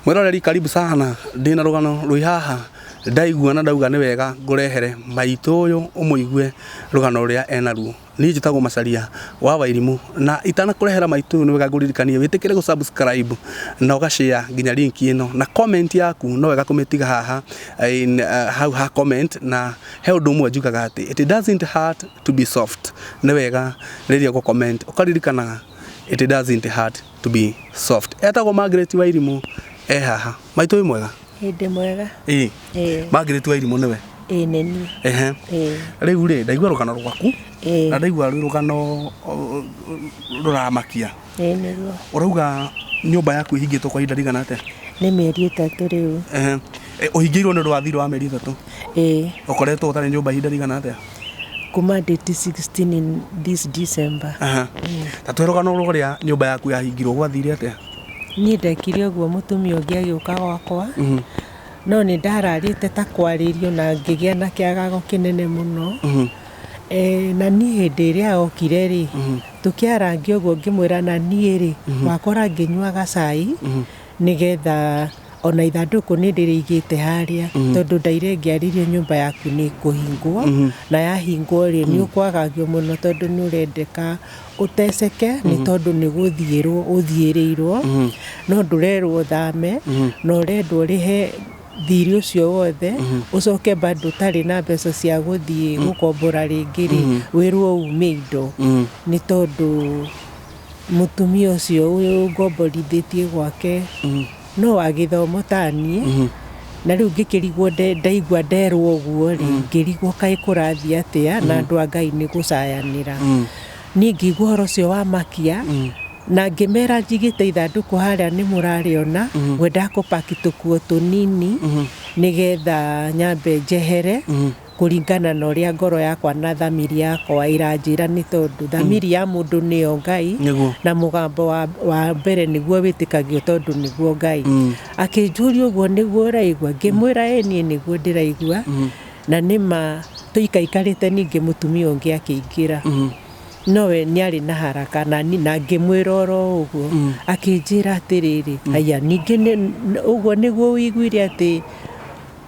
Mwiroreri, karibu sana. Ndina rugano rwi haha ndaigua na ndauga nĩ wega ngũrehere maitũ ũyũ ũmũigue rũgano rũrĩa enaruo. Niĩ njĩtagwo Macharia wa Wairimu, na itanakũrehera maitũ ũyũ nĩ wega ngũririkanie wĩtĩkĩre gũ subscribe na ũga nginya link ĩno, na comment yaku no wega kũmĩtiga haha in, hau ha comment. Na he ũndũ ũmwe njugaga atĩ it doesn't hurt to be soft. Nĩ wega rĩrĩa ũgũ comment ũkaririkanaga it doesn't hurt to be soft. Etagwo Margaret Wairimu, e haha. Maitũ, wĩ mwega? Hĩndĩ mwega. Ĩĩ. Ĩĩ. Margaret Wairimu nĩwe? Ĩĩ, nĩ niĩ. Ehe. Ĩĩ. Rĩu rĩ, ndaigua rũgano rwaku na ndaigua rwĩ rũgano rũramakia. Ĩĩ, nĩguo. Ũrauga nyũmba yaku ĩhingĩtwo kwa ihinda rĩigana atĩa? Nĩ mĩeri 3 rĩu. Ehe. Ũhingĩirwo nĩ ũndũ wa thirĩ wa mĩeri 3? Ĩĩ. Ũkoretwo ũtarĩ nyũmba ihinda rĩigana atĩa? Kuma date 16 in this December. Aha. Ta twĩ rũgano rũrĩa nyũmba yaku yahingirwo, gwathire atĩa? Niĩ ndekire ũguo, mũtumia ũngĩ agĩũka gwakwa, no nĩ ndararĩte ta kwarĩrio na ngĩgĩa na kĩagago kĩnene mũno. Na niĩ hĩndĩ ĩrĩa okire rĩ, tũkĩarangia ũguo, ngĩmwĩra na niĩ rĩ wakora ngĩnyuaga cai, nĩgetha ona ithandũkũ nĩ ndĩrĩigĩte harĩa, tondũ ndaire ngĩarĩrio nyũmba yaku nĩ kũhingwo, na yahingwo rĩ, nĩ ũkwagagio mũno, tondũ nĩ ũrendeka ũteceke, nĩ tondũ nĩ gũthiĩrwo ũthiĩrĩirwo, no ndũrerwo ũthame, na ũrendwo ũrĩhe thirĩ ũcio wothe, ũcoke bado ũtarĩ na mbeca cia gũthiĩ gũkombora rĩngĩ rĩ, wĩrwo ume indo, nĩ tondũ mũtumia ũcio ũyũ ngomborithĩtie gwake no wa gĩthomo ta niĩ. Na rĩu ngĩkĩrigwo, ndaigua nderwo ũguo rĩ, ngĩrigwo kaĩ kũrathiĩ atĩa, na andũ a Ngai nĩ gũcayanĩra. Niĩ ngĩigua ũhoro ũcio wa makia, na ngĩmera njigĩte ithandũkũ harĩa nĩ mũrarĩona, ngwendaga kũpaki tũkuo tũnini nĩgetha nyambe njehere, kũringana na ũrĩa ngoro yakwa na thamiri yakwa ĩranjĩra, nĩ tondũ thamiri ya mũndũ nĩyo Ngai. Na mũgambo wa mbere nĩguo wĩtĩkagio, tondũ nĩguo Ngai. Akĩnjũria, "Ũguo nĩguo ũraigua?" Ngĩmwĩra, "Ĩ, niĩ nĩguo ndĩraigua." Na nĩma tũikaikarĩte, ningĩ mũtumia ũngĩ akĩingĩra, nowe nĩ arĩ na haraka na na ngĩmwĩra oro ũguo. Akĩnjĩra atĩrĩrĩ, "Aya, ningĩ ũguo nĩguo ũiguire atĩ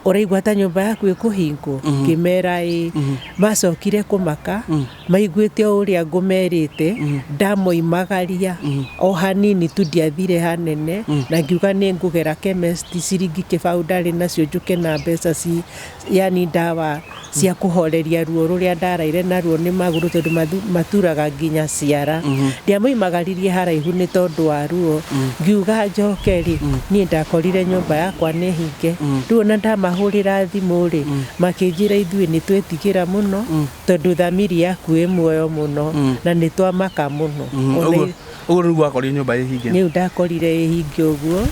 ũraigua ta nyũmba yaku ĩkũhingwo?" Ngĩmera ĩ. Macokire kũmaka maiguĩte o ũrĩa ngũmerĩte. Ndamoimagaria o hanini tu, ndiathire hanene, na ngiuga nĩ ngũgera chemist, ciringi 20 ndarĩ nacio, njũke na mbeca ci yani ndawa cia kũhoreria ruo rũrĩa ndaraire naruo nĩ magũrũ, tondũ maturaga nginya ciara. Ndiamoimagaririe haraihu nĩ tondũ wa ruo. Ngiuga njoke rĩ, niĩ ndakorire nyũmba yakwa nĩ hinge. Rĩu ona ndamahũrĩra thimũ rĩ, makĩnjĩra, "Ithuĩ nĩ twetigĩra mũno, tondũ thamiri yaku ĩ muoyo mũno, na nĩ twamaka mũno." Ona Ũguo nĩguo wakorire nyũmba ĩ hinge? Nĩu ndakorire ĩ hinge ũguo.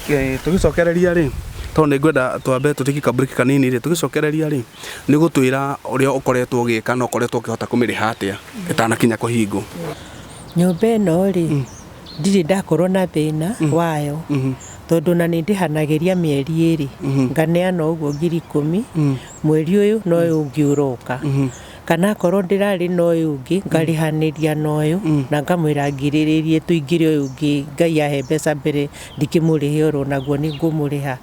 Tũgĩcokereria rĩ, tondũ nĩ ngwenda twambe tũtike ka break kanini rĩ, tũgĩcokereria rĩ, nĩ gũtwĩra ũrĩa ũkoretwo ũgĩka na ũkoretwo ũkĩhota kũmĩrĩha atĩa ĩtanakinya kũhingwo. Nyũmba ĩno rĩ, ndirĩ ndakorwo na thĩna wayo, tondũ na nĩ ndĩhanagĩria mĩeri 2, nganeana ũguo 10,000 mweri ũyũ na ũyũ ũngĩ ũroka, kana akorwo ndĩrarĩ na ũyũ ũngĩ, ngarĩhanĩria na ũyũ na ngamwĩra ngirĩrĩrie tũingĩre ũyũ ũngĩ. Ngai ahe mbeca mbere ndikĩmũrĩhe, oro naguo nĩ ngũmũrĩha.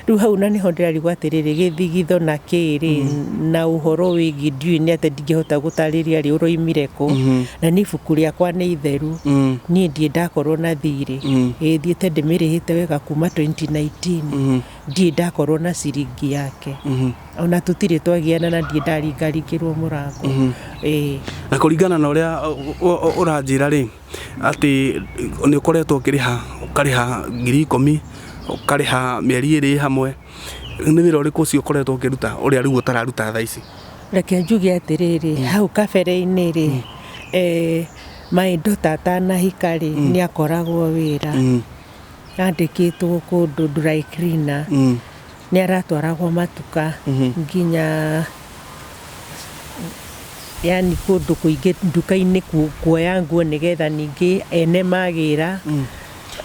Rĩu hau na nĩho ndĩrarigwo atĩrĩrĩ, gĩthigitho na kĩrĩ na ũhoro wĩgiĩ ndiũĩ nĩ atĩ ndingĩhota gũtarĩria rĩ ũroimire kũ. Na niĩ ibuku rĩakwa nĩ itheru, niĩ ndirĩ ndakorwo na thirĩ. Ĩthiĩte ndĩmĩrĩhĩte wega kuma 2019, ndirĩ ndakorwo na ciringi yake, ona tũtirĩ twagiana, na ndirĩ ndaringaringĩrwo mũrango. Ĩĩ. Na kũringana na ũrĩa ũranjĩra rĩ, atĩ nĩ ũkoretwo ũkĩrĩha, ũkarĩha 10,000, ũkarĩha mĩeri 2 hamwe, nĩ wĩra ũrĩkũ ũcio ũkoretwo ũkĩruta ũrĩa rĩu ũtararuta thaa ici? Reke njuge atĩrĩrĩ, hau kabere-inĩ rĩ, my daughter atanahika rĩ, nĩ akoragwo wĩra, andĩkĩtwo kũndũ dry cleaner. Nĩ aratwaragwo matuka nginya yani kũndũ kũingĩ, nduka-inĩ, kuoya nguo, nĩgetha ningĩ ene magĩra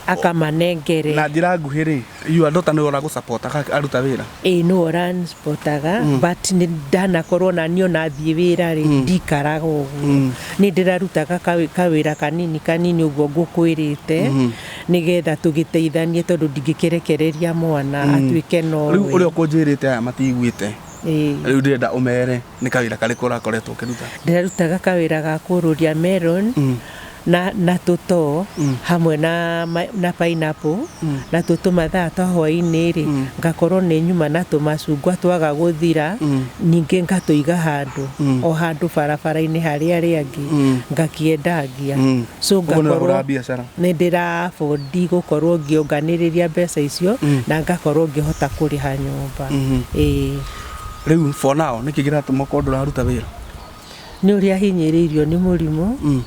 akamanengere. Na njĩra nguhĩ rĩ, your daughter nĩwe ũragũ support aruta wĩra? Ĩĩ, nĩwe ũranspotaga, but nĩ ndanakorwo na niĩ ona thiĩ wĩra rĩ, ndikaraga ũguo. Nĩ ndĩrarutaga kawĩra kanini kanini ũguo ngũkwĩrĩte. Nĩgetha tũgĩteithanie tondũ ndingĩkĩrekereria mwana atuĩke Rĩu nowe. ũrĩa ũkũnjĩrĩte aya matiiguĩte. Ĩĩ. Rĩu ndĩrenda ũmere nĩ kawĩra karĩkũ ũrakoretwo ũkĩruta. Ndĩrarutaga kawĩra ga kũrũria melon na tũtoo hamwe na pineapple na tũtũ mathaa twa hwaĩ-inĩ rĩ, ngakorwo nĩ nyuma na tũmacungwa twaga gũthira, ningĩ ngatũiga handũ o handũ barabara-inĩ harĩa arĩa angĩ ngakĩendangia. So Ũguo nĩ ngakorwo ũrahũra biacara. Nĩ ndĩrabondi gũkorwo ngĩonganĩrĩria mbeca icio na ngakorwo ngĩhota kũrĩha nyũmba. Ĩĩ. Rĩu for now nĩkĩ kĩratũma ũkorwo ndũraruta wĩra? Nĩ ũrĩa hinyĩrĩirio nĩ mũrimũ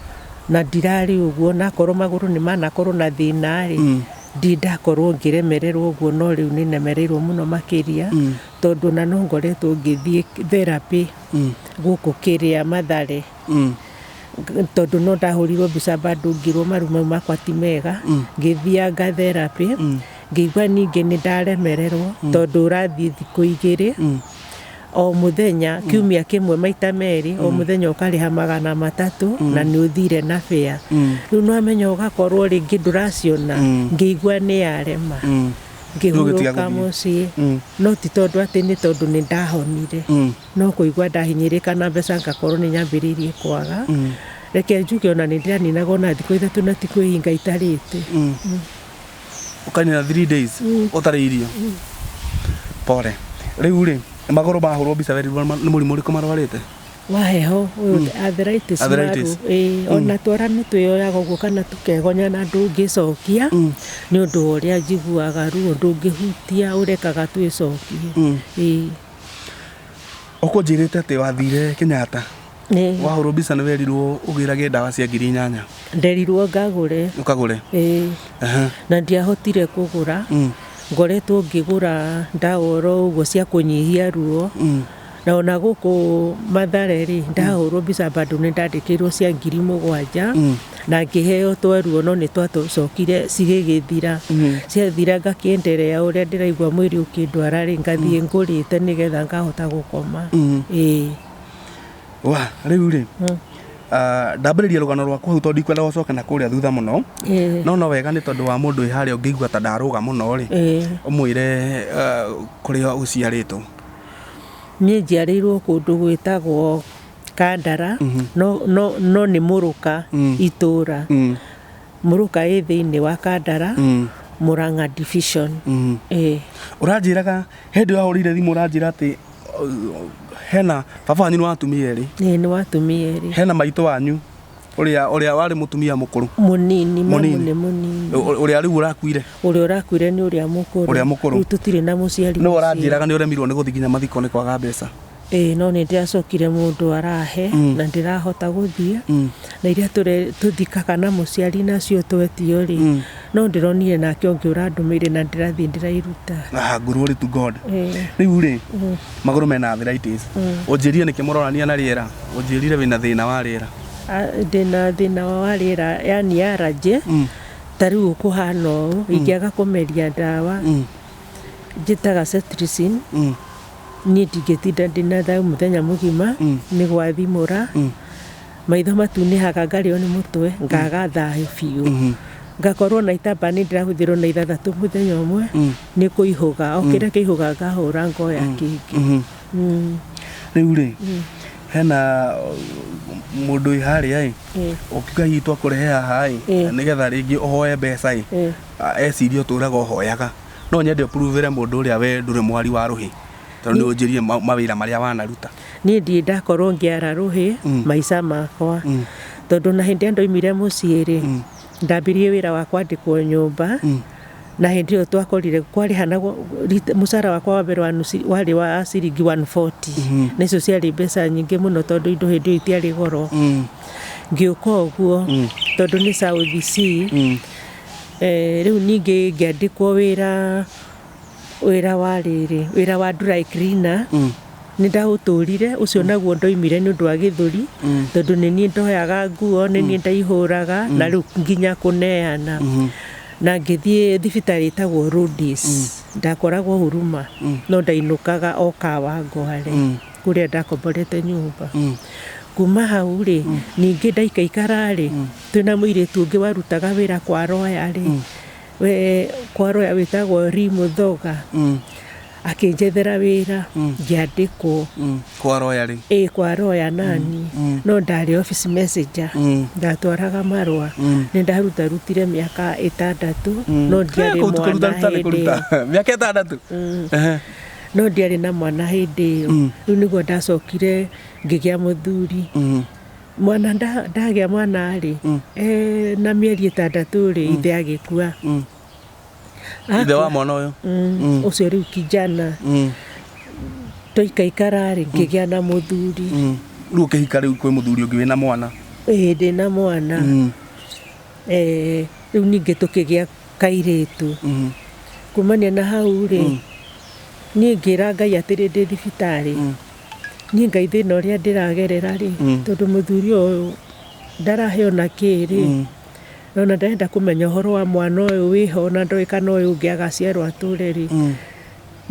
na ndirarĩ ũguo, na akorwo magũrũ nĩ manakorwo na thĩna rĩ, ndindakorwo ngĩremererwo ũguo, no rĩu nĩ nemereirwo mũno makĩria tondũ na no ngoretwo ngĩthiĩ therapy gũkũ kĩrĩa Mathare, tondũ no ndahũrirwo mbica bado ngĩrwo maru mau makwa ti mega, ngĩthianga therapy, ngĩigua ningĩ nĩ ndaremererwo tondũ ũrathiĩ thikũ 2 o mũthenya, kiumia kĩmwe maita merĩ, o mũthenya ũkarĩha 300 na nĩ ũthire na bĩa. Rĩu no amenya ũgakorwo rĩngĩ ndũraciona, ngĩigua nĩ yarema, Ũgĩtiga ngĩhurũka gũthiĩ. Mũciĩ, no ti tondũ atĩ nĩ tondũ nĩ ndahonire, no kũigua ndahinyĩrĩka na mbeca ngakorwo nĩ nyambĩrĩirie kwaga. Reke njuge ona nĩ ndĩraninaga ona thikũ 3 na ti kwĩhinga itarĩte. Ũkanina 3 days ũtarĩ irio. Pole. Rĩu rĩ, magũrũ mahũrwo mbica werirwo nĩ mũrimũ ũrĩkũ marwarĩte? Wa heho ũyũ, arthritis. Arthritis. Maru ĩĩ, ona twara nĩ twĩyoyaga ũguo kana tũkegonya na ndũngĩcokia nĩ ũndũ wa ũrĩa njiguaga ruo, ndũngĩhutia ũrekaga twĩcokie. Ĩĩ. Ũkũnjĩrĩte atĩ wathire Kenyatta. Nĩ Wahũrwo mbica nĩ werirwo ũgĩrage ndawa cia 8,000. Nderirwo ngagũre. Ũkagũre. Ĩĩ. Aha. Na ndiahotire kũgũra. Ngoretwo ngĩgũra ndawa oro ũguo cia kũnyihia ruo, na ona gũkũ Mathare rĩ, ndahũrwo mbica bado nĩ ndandĩkĩirwo cia 7,000 na ngĩheo twaruo, no nĩ twatũcokire cigĩgĩthira. Ciathira ngakĩenderea ũrĩa ndĩraigua mwĩrĩ ũkĩndwara rĩ, ngathiĩ ngũrĩte nĩgetha ngahota gũkoma. Ĩĩ. Wa rĩu rĩ, ndambĩrĩria rũgano rwaku hau tondũ ndikwenda gũcoka na kũrĩa thutha mũno. No no wega nĩ tondũ wa mũndũ wĩ harĩa ũngĩigua ta ndarũga mũno rĩ, ũmwĩre kũrĩa ũciarĩtwo. Niĩ njiarĩirwo kũndũ gwĩtagwo Kandara, no nĩ Mũrũka itũũra. Mũrũka ĩ thĩinĩ wa Kandara, Murang'a division. Ĩĩ. Ũranjĩraga hĩndĩ ĩyo wahũrĩire thimũ, ũranjĩra atĩ hena baba wanyu nĩ wa atumia erĩ. Ĩĩ, nĩ wa atumia erĩ. Hena maitũ wanyu ũrĩa warĩ mũtumia mũkũrũ. Mũnini, mamu. Mũnini. Nĩ mũnini. Ũrĩa rĩu ũrakuire. Ũrĩa ũrakuire nĩ ũrĩa mũkũrũ. Ũrĩa mũkũrũ. Rĩu tũtirĩ na mũciari Nĩwe mũciĩ. ũranjĩraga nĩ ũremirwo nĩ gũthiĩ nginya mathiko nĩ kwaga mbeca. Ĩĩ, no nĩ ndĩracokire mũndũ arahe na ndĩrahota gũthiĩ, na iria tũthikaga na mũciari nacio twetio rĩ, no ndĩronire nake ũngĩ ũrandũmĩire na ndĩrathiĩ ndĩrairuta. Ah, glory to God. Ĩĩ. Rĩu rĩ, magũrũ mena arthritis. Ũnjĩrire nĩkĩ mũrorania na rĩera? Ũnjĩrire wĩna thĩna wa rĩera. Ndĩna thĩna wa rĩera, yani allergy. Ta rĩu ũkũhana ũũ, ingĩaga kũmeria ndawa njĩtaga cetirizine, niĩ ndingĩtinda ndĩna thayũ mũthenya mũgima, nĩ gwathimũra maitho matunĩhaga, ngarĩo nĩ mũtwe, ngaga thayũ biũ, ngakorwo na itamba nĩ ndĩrahũthĩrwo na 6 mũthenya ũmwe, nĩ kũihũga o kĩrĩa kĩihũga ngahũra ngoya kĩngĩ. Rĩu rĩ, hena mũndũ wĩ harĩa ĩ, ũkiuga hihi twakũrehe haha ĩ, nĩgetha rĩngĩ ũhoe mbeca ĩ, eciria ũtũraga ũhoyaga. No nyende ũpruvĩre mũndũ ũrĩa we ndũrĩ mwari wa rũhĩ, tondũ nĩ ũnjĩrire mawĩra marĩa wanaruta. Niĩ ndirĩ ndakorwo ngĩara rũhĩ maica makwa, tondũ na hĩndĩ ĩrĩa ndoimire mũciĩ rĩ, ndambirie wĩra wa kwandĩkwo nyũmba, na hĩndĩ ĩyo twakorire kwarĩhanagwo mũcara wakwa wa mbere wa nusu warĩ wa ciringi 140, na icio ciarĩ mbeca nyingĩ mũno tondũ indo hĩndĩ ĩyo itiarĩ goro. Ngĩũka ũguo tondũ nĩ South C, rĩu ningĩ ngĩandĩkwo wĩra wa rĩrĩ, wĩra wa dry cleaner. Nĩ ndaũtũrire ũcio naguo, ndoimire nĩ ũndũ wa gĩthũri, tondũ nĩ niĩ ndoyaga nguo, nĩ niĩ ndaihũraga na rĩu nginya kũneana, na ngĩthiĩ thibitarĩ ĩtagwo Rhodes. Ndakoragwo Huruma no ndainũkaga o Kawangware kũrĩa ndakomborete nyũmba. Kuma hau rĩ, ningĩ ndaikaikara rĩ, twĩna mũirĩtu ũngĩ warutaga wĩra kwa Roya rĩ. We kwa Roya wĩtagwo Rimuthoga. Akĩnjethera wĩra, ngĩandĩkwo. Kwa Roya rĩ? Ĩ, kwa Roya nani. No ndarĩ office messenger. Ndatwaraga marũa. Nĩ ndarutarutire mĩaka 6, no ndiarĩ mwana nĩ hĩndĩ kũruta ĩyo. Mĩaka 6. Ehe. No ndiarĩ na mwana hĩndĩ ĩyo. Rĩu nĩguo ndacokire ngĩgĩa mũthuri. Mwana ndagĩa mwana rĩ, na mĩeri 6 rĩ, ithe agĩkua. Ithe wa mwana ũyũ? Ũcio rĩu kijana. Twaikaikara rĩ, ngĩgĩa na mũthuri. Rĩu ũkĩhika rĩu kwĩ mũthuri ũngĩ wĩna mwana? Ĩĩ, ndĩna mwana. Rĩu ningĩ tũkĩgĩa kairĩtu. Kumania na hau rĩ, niĩ ngĩra Ngai atĩrĩ ndĩ thibitarĩ, niĩ Ngai thĩna ũrĩa ndĩragerera rĩ, tondũ mũthuri ũyũ ndaraheo na kĩ rĩ, nona ndarenda kũmenya ũhoro wa mwana ũyũ wĩho, na ndoĩ kana ũyũ ũngĩ agaciarwo atũre rĩ.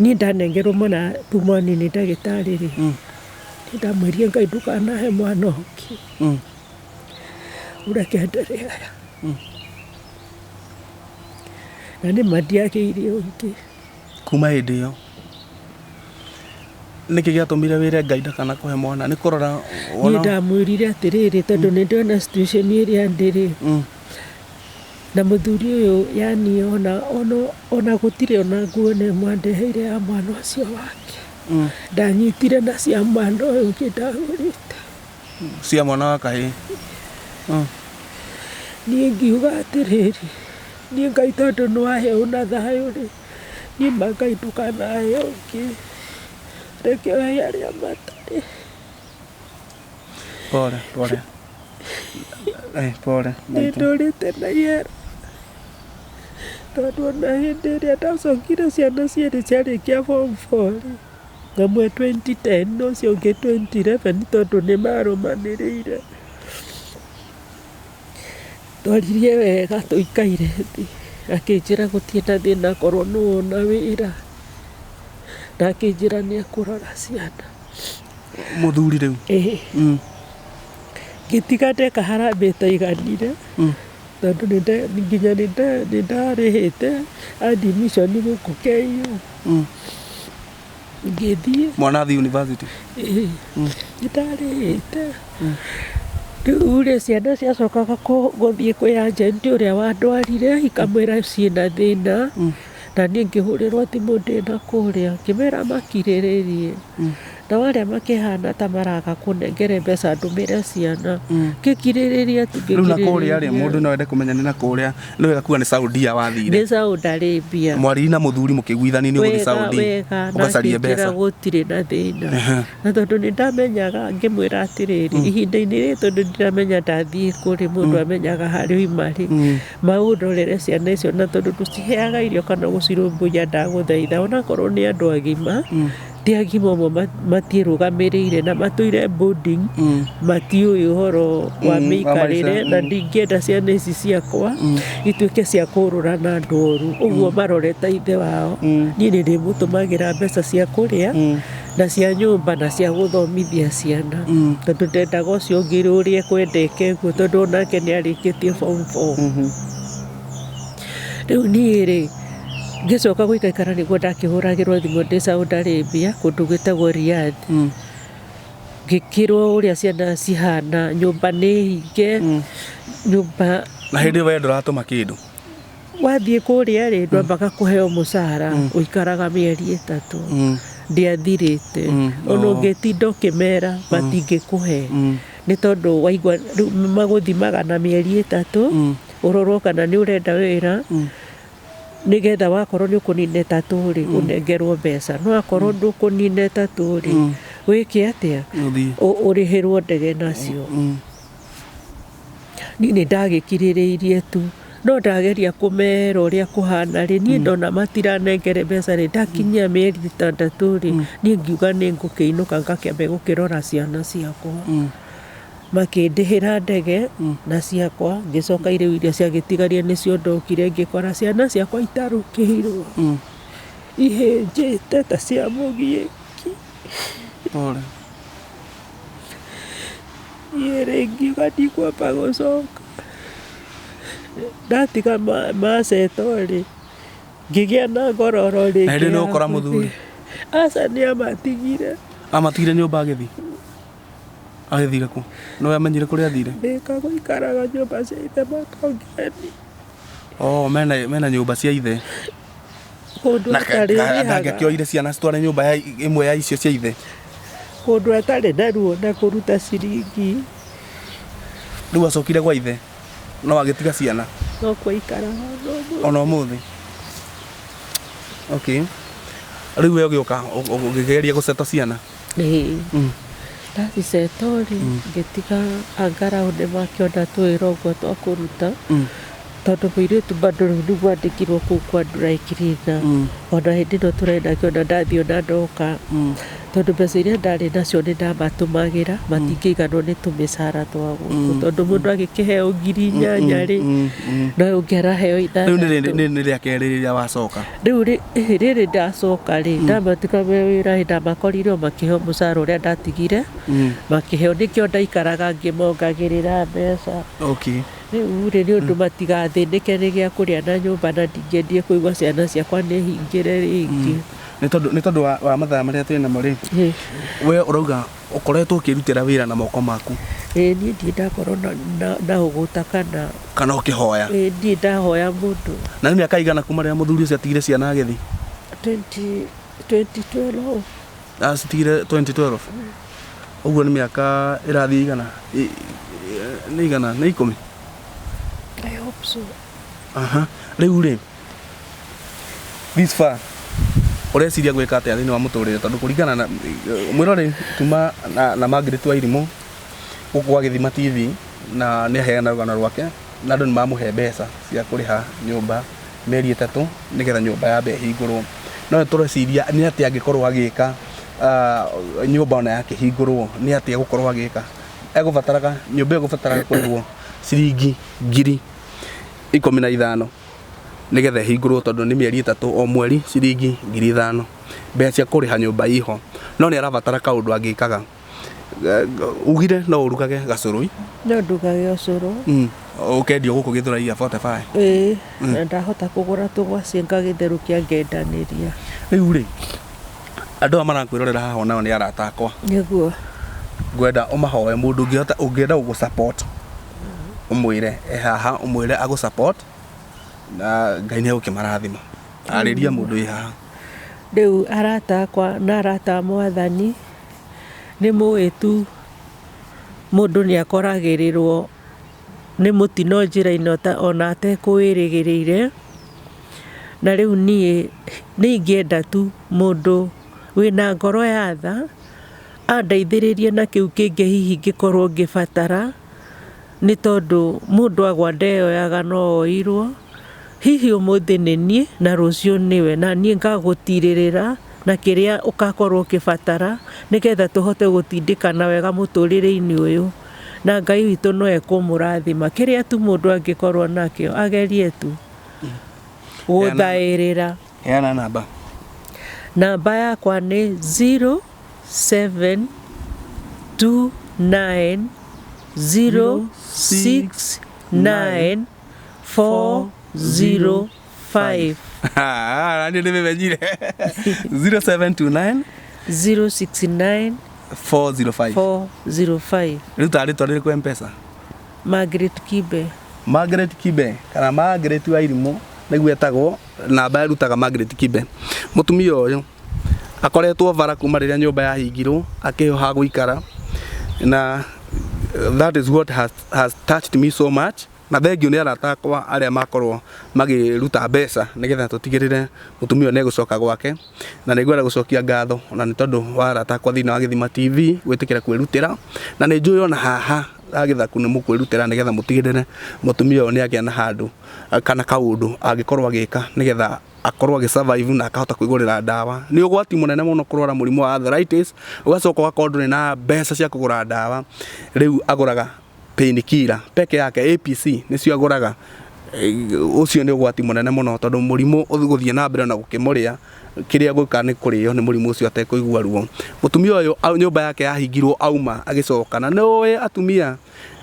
Niĩ ndanengerwo mwana pumoni nĩ ndagĩtarĩ rĩ, nĩ ndamwĩrire Ngai ndũkanahe mwana ũngĩ. Ũreke ndere aya. Na nĩ ma ndiagĩire ũngĩ. Kuma hĩndĩ ĩyo nĩkĩ gĩatũmire wĩre Ngai ndakanakũhe mwana? Nĩ kũrora Niĩ wona? Ndamwĩrire atĩrĩrĩ, tondũ nĩ ndona situation ĩrĩa ndĩrĩ na mũthuri ũyũ, yani ona gũtirĩ ona nguo na ĩmwe andeheire ya mwana ũcio wake. Ndanyitire na cia mwana ũyũ ũngĩ ndagũrĩte. Cia mwana wa kahĩĩ. Niĩ ngiuga atĩrĩrĩ, niĩ Ngai tondũ nĩ wahe na thayũ rĩ, niĩ ma Ngai ndũkanahe ũngĩ, reke ũhe arĩa matarĩ. Pole pole. Pole. Nĩ ndũrĩte na ihera, tondũ ona hĩndĩ ĩrĩa ndacokire ciana cierĩ ciarĩkia form 4 rĩ, ngamwe 2010 na ũcio ũngĩ 2011, tondũ nĩ marũmanĩrĩire, twaririe wega tũikaire thĩ, akĩnjĩra gũtirĩ na thĩna akorwo nĩ wona wĩra, na akĩnjĩra nĩ ekũrora ciana. Mũthuri rĩu? Ĩĩ. Ngĩtiga ndeka harambee ĩtaiganire, tondũ nginya nĩ ndarĩhĩte admission gũkũ KU. Ngĩthiĩ. Mwana athiĩ university? Ĩĩ, nĩ ndarĩhĩte. Rĩu rĩ, ciana ciacokaga gũthiĩ kwĩ agent ũrĩa wandwarire, ikamwĩra ciĩna thĩna, na niĩ ngĩhũrĩrwo thimũ ndĩna kũrĩa, ngĩmera makirĩrĩrie, nao arĩa makĩhana ta maraga kũnengere mbeca ndũmĩre ciana, ngĩkirĩrĩria tu. Rĩu na kũrĩa rĩ, Ngĩkirĩrĩria. Mũndũ no ende kũmenya nĩ na kũrĩa, nĩ wega kuga nĩ Saudia wathire? Nĩ Saudi Arabia. Mwariri na mũthuri mũkĩiguithania nĩ ũgũthiĩ Wega. Saudi Wega, na ũgacarie akĩnjĩra mbeca? Gũtirĩ na thĩna, na tondũ nĩ ndamenyaga, ngĩmwĩra atĩrĩrĩ, ihinda-inĩ rĩrĩ tondũ ndiramenya ndathiĩ kũrĩ mũndũ amenyaga harĩa oima rĩ, maũndorere ciana icio, na tondũ ndũciheaga irio kana gũcirũmbũiya, ndagũthaitha, onakorwo nĩ andũ agima, ti agima ũmwe, matiĩrũgamĩrĩire na matũire boarding, matiũĩ ũhoro wa Wa mĩikarĩre maica, na ndingĩenda ciana ici ciakwa ituĩke cia kũrũra na andũ oru ũguo, marore ta ithe wao. Niĩ nĩ ndĩmũtũmagĩra mbeca cia kũrĩa na cia nyũmba na cia gũthomithia ciana, tondũ ndendaga ũcio ũngĩ ũrĩa ekwendeke ũguo, tondũ onake nĩ arĩkĩtie form 4. Rĩu niĩ rĩ, ngĩcoka gũikaikara nĩguo ndakĩhũragĩrwo thimũ ndĩ Saudi Arabia, kũndũ gwĩtagwo Riyadh. Ngĩkĩrwo ũrĩa ciana cihana, nyũmba nĩ hinge, nyũmba. Na hĩndĩ ĩyo we ndũratũma kĩndũ? Wathiĩ kũrĩa rĩ, ndwambaga kũheo mũcara, ũikaraga mĩeri 3. Ndĩathirĩte. Ona ũngĩtinda ũkĩmera matingĩkũhe, nĩ tondũ waigua rĩu magũthimaga na mĩeri 3, ũrorwo kana nĩ ũrenda wĩra, nĩgetha wakorwo nĩ ũkũnina 3 rĩ, ũnengerwo mbeca, no akorwo ndũkũnina 3 rĩ, wĩke atĩa? Ũthiĩ. Ũrĩhĩrwo ndege nacio. Niĩ nĩ ndagĩkirĩrĩirie tu, no ndageria kũmera ũrĩa kũhana rĩ, niĩ ndona matiranengere mbeca rĩ, ndakinyia mĩeri 6 rĩ, niĩ ngiuga nĩ ngũkĩinũka ngakĩambe gũkĩrora ciana ciakwa. Makĩndĩhĩra ndege na ciakwa, ngĩcoka irĩu iria ciagĩtigaria nĩcio ndokire ngĩkora ciana ciakwa itarũkĩirwo, ihĩnjĩte ta cia mũgiĩki. Pole. Niĩ rĩ, ngiuga ndikwamba gũcoka. Ndatiga maceto rĩ, ngĩgĩa na ngororo rĩngĩ. Na hĩndĩ nĩ ya ũkora gũthiĩ. Mũthuri? Aca, nĩ amatigire. Amatigire nyũmba agĩthiĩ? Agĩthire kũ? No amenyire kũrĩa athire? Thĩka gũikaraga nyũmba cia ithe Makongeni. Oh, mena nyũmba cia ithe. Kũndũ Na atarĩ rĩhaga. ndangĩakĩoire ciana citware nyũmba ya ĩmwe ya icio cia ithe. Kũndũ atarĩ na ruo na kũruta ciringi. Rĩu acokire gwa ithe no agĩtiga ciana. No kwaikaraga no Ona ũmũthĩ. Okay, rĩu we ũgĩũka ũgĩgeria gũceto ciana? Ĩĩ. Ndaciceto rĩ, ngĩtiga angarau nĩ makĩona twĩra ũguo twa kũruta, tondũ mũirĩtu bado rĩu nĩguo andĩkirwo kũu kwa dry cleaner. Ona hĩndĩ ĩno tũrĩ ona ndathiĩ ona ndoka, tondũ mbeca iria ndarĩ nacio nĩ ndamatũmagĩra, matingĩiganwo nĩ tũmĩcara twa gũkũ, tondũ mũndũ agĩkĩheo 8,000 rĩ, no ũngĩ araheo Rĩu 6. Nĩ rĩa kerĩ rĩrĩa wacoka? Rĩu rĩrĩ ndacoka rĩ, ndamatiga me wĩra ĩ, ndamakorire o makĩheo mũcara ũrĩa ndatigire makĩheo, nĩkĩo ndaikaraga ngĩmongagĩrĩra mbeca. Rĩu rĩ, nĩ ũndũ matigathĩnĩke nĩ gĩa kũrĩa na nyũmba, na ndingĩendie kũigua ciana ciakwa nĩ hingĩre rĩngĩ. Nĩ tondũ wa mathaa marĩa twĩ namo rĩ, we ũrauga ũkoretwo ũkĩrutĩra wĩra na moko maku? Ĩĩ, niĩ ndirĩ ndakorwo na ũgũta kana Kana ũkĩhoya? Ĩĩ, ndirĩ ndahoya mũndũ. Na nĩ mĩaka igana kuma rĩrĩa mũthuri ũcio atigire ciana agĩthiĩ? 20 2012. Acitigire 2012, ũguo nĩ mĩaka ĩrathiĩ igana, nĩ igana nĩ 10. I hope so. Aha. Rĩu rĩ, this far ũreciria gwĩka atĩa thĩinĩ wa mũtũrĩre? Tondũ kũringana na mwĩrore tuma na Margaret wa Irimũ gũkũ gwa Gĩthima TV, na nĩ aheana rũgano rwake na andũ nĩ mamũhe mbeca cia kũrĩha nyũmba mĩeri 3 nĩgetha nyũmba yambe ĩhingũrwo. No nĩ tũreciria nĩ atĩa angĩkorwo agĩka nyũmba ona yakĩhingũrwo, nĩ atĩa egũkorwo agĩka. Egũbataraga nyũmba ĩyo ĩgũbataraga kũrĩhwo ciringi 15,000 nĩgetha ĩhingũrwo, tondũ nĩ mĩeri 3, o mweri ciringi 5,000. Mbeca cia kũrĩha nyũmba iho, no nĩ arabatara kaũndũ angĩkaga. Ugire no ũrugage gacũrũi? No ndugage ũcũrũ. Ũkendio gũkũ Gĩthũrai ya 45? Ĩĩ, na ndahota kũgũra tũgwacĩ ngagĩtherũkia ngendanĩria. Rĩu rĩ, andũ aya marakwĩrorera haha onao nĩ arata akwa. Nĩguo. Ngwenda ũmahoe mũndũ ũngĩhota, ũngĩenda gũgũ support, ũmwĩre e haha, ũmwĩre agũ support na Ngai nĩ egũkĩmarathima. Arĩria mũndũ wĩ haha. Rĩu arata akwa na arata a Mwathani, nĩ mũĩ tu mũndũ nĩ akoragĩrĩrwo nĩ mũtino njĩra-inĩ ona atekũwĩrĩgĩrĩire. Na rĩu niĩ nĩ ingĩenda tu mũndũ wĩna ngoro ya tha andeithĩrĩrie na kĩu kĩngĩ hihi ingĩkorwo ngĩbatara, nĩ tondũ mũndũ agwa ndeyoyaga, no oirwo. Hihi ũmũthĩ nĩ niĩ na rũciũ nĩwe, na niĩ ngagũtirĩrĩra na kĩrĩa ũgakorwo ũkĩbatara nĩgetha tũhote gũtindĩkana wega mũtũrĩre-inĩ ũyũ, na Ngai witũ no ekũmũrathima. Kĩrĩa tu mũndũ angĩkorwo nakĩo agerie tu gũthaĩrĩra. Heana namba. Namba yakwa nĩ 0729 069 405. Nani nĩ memenyire 0729 069 405. 405. Rĩu tarĩ rĩtwa rĩrĩkũ M-Pesa? Margaret Kibe. Margaret Kibe kana Margaret wa Irimũ nĩguo etagwo, namba ĩrutaga Margaret Kibe. Mũtumia ũyũ akoretwo bara kuma rĩrĩa nyũmba yahingirwo, akĩheo ha gũikara, na that is what has touched me so much. Na thengiũ nĩ arata akwa arĩa makorwo makĩruta mbeca nĩgetha tũtigĩrĩre mũtumia ũyũ nĩ egũcoka gwake. Na nĩ ngwenda gũcokia ngatho ona nĩ tondũ wa arata akwa thĩinĩ wa Gĩthima TV gwĩtĩkĩra kwĩrutĩra, na nĩ njũĩ ona haha ha Gĩthaku nĩ mũkwĩrutĩra nĩgetha mũtigĩrĩre mũtumia ũyũ nĩ agĩa na handũ kana kaũndũ angĩkorwo agĩka nĩgetha akorwo agĩ survive na akahota kwĩgũrĩra ndawa. Nĩ ũgwati mũnene mũno kũrwara mũrimũ wa arthritis ũgacoka ũgakorwo ndũrĩ na mbeca cia kũgũra ndawa. Rĩu agũraga painkiller peke yake, APC nĩcio agũraga. Ũcio nĩ ũgwati mũnene mũno, tondũ mũrimũ ũgũthiĩ na mbere na gũkĩmũrĩa, kĩrĩa gwĩka nĩ kũrĩo nĩ mũrimũ ũcio atekũigua ruo. Mũtumia ũyũ nyũmba yake yahingirwo auma agĩcoka, na nĩ ũĩ atumia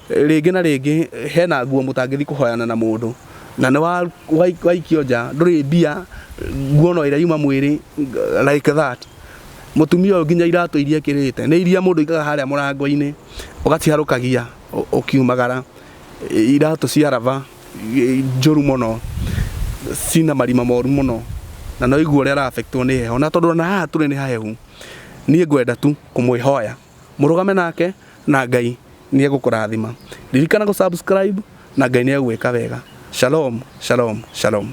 Rĩngĩ na rĩngĩ hena nguo mũtangĩthiĩ kũhoyana na mũndũ na nĩ waikio nja, ndũrĩ mbia, nguo no ĩrĩa yuma mwĩrĩ like that. Mũtumia ũyũ nginya iratũ iria ekĩrĩte nĩ iria mũndũ aigaga harĩa mũrango-inĩ ũgaciharũkagia ũkiumagara, iratũ cia raba njũru mũno, cina marima moru mũno, na no ũigue ũrĩa ara affect wo nĩ heho, na tondũ ona haha tũrĩ nĩ hahehu, niĩ ngwenda tu kũmwĩhoya mũrũgame nake na Ngai nĩ egũkũrathima. Ririkana gũ subscribe na Ngai nĩ egũgwĩka wega. Shalom, shalom, shalom.